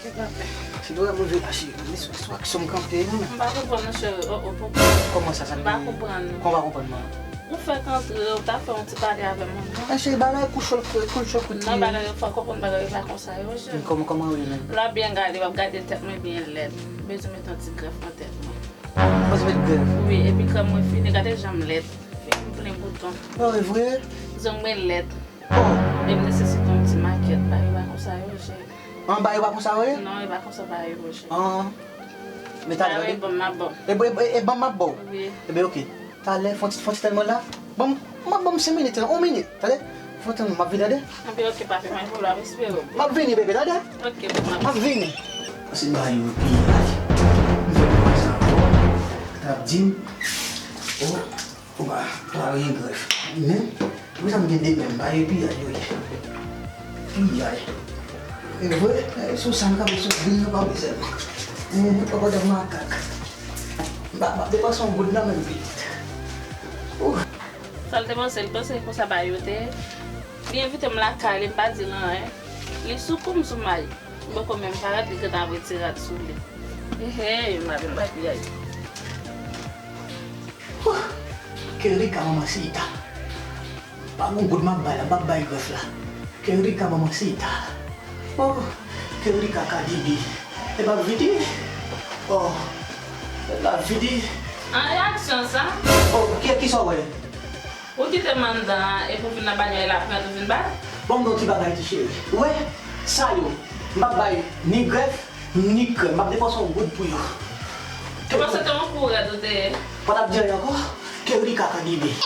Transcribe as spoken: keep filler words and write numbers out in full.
Se dwe move la, cheri. Mwen sou aksyon m kanpe, non? M pa konprann, non, cheri. Oh, oh, poko. Kòman sa, sa? M pa konprann. Kòman w pa konprann, man? Ou fèk antre, ou ta fè yon ti pale avè mwen, non? Cheri, bagay kou cho, kou cho, kou... Non, bagay yo, fòk ou konn bagay yo pa konsa yo, cheri. Kòman, kòman w ye menm? Lè w ap byen gade, w ap gade tèt mwen byen lèd. Bezwen met yon ti grèf nan tèt mwen. Ou bezwen met grèf? Wi, epi krèm mwen fini, gade jan m lèd. Figi m plen bouton. Oh, e vre? Zong mwen lèd. Oh. E m nesesite yon ti makèt, bagay yo pa konsa yo, cheri. An, bagay yo pa konsa yo ye? Non, e pa konsa bagay yo, cheri. An. Men talè, tande. Ban m, m ap ba w. E, e, e, e ban m, m ap ba w. Wi. Ebyen, oke. Talè, fon ti, fon ti tan mwen la. Ban m, m ap ban m senk minit, yon minit, tande. Fon ti tan mwen, m ap vini, tande. Anpi, oke, papi, pa gen pwoblèm, m ap espere w. M ap vini, bebe, tande. Oke, bon, m ap... M ap vini. Pase m ba yo piyay. M fè papa sa ankò. T ap di m, oh, ou pa, ou pa gen grèf. Men, pou sa m gen de men, m ba yo piyay, wi. Piyay. E vre, e sou sa m kanpe sou gri yo pa bezwen. E, papa de makak. M pa, m ap depanse yon goud nan menm pitit. Ou. Sa l te panse, l panse konsa bagay yo te ye. Li envite m lakay li, m pa di l anyen. Li sou kou m sou may. M poko menm parèt, li gentan ap retire rad sou li. Ehey, m pa vin bay piyay. Huh! Kerika manman Sita. Pa gon goud m ap bay la, m p ap bay grèf la. Kerika manman Sita. Oh, Kerika Kadibi. E p ap vini? Oh, e p ap vini? An reyaksyon sa? Oh, ki, kisa w wè? Ou kite m anndan an epi w vin nan banyèl la, apre w vin bat? Ban m di w ti bagay, ti cheri. Ou wè, sa yo, m p ap bay ni grèf, ni krèm. M p ap depanse yon goud pou yo. Ou panse te yon kou rèd ou te ye? Pa t ap di anyen ankò. Kerika Kadibi.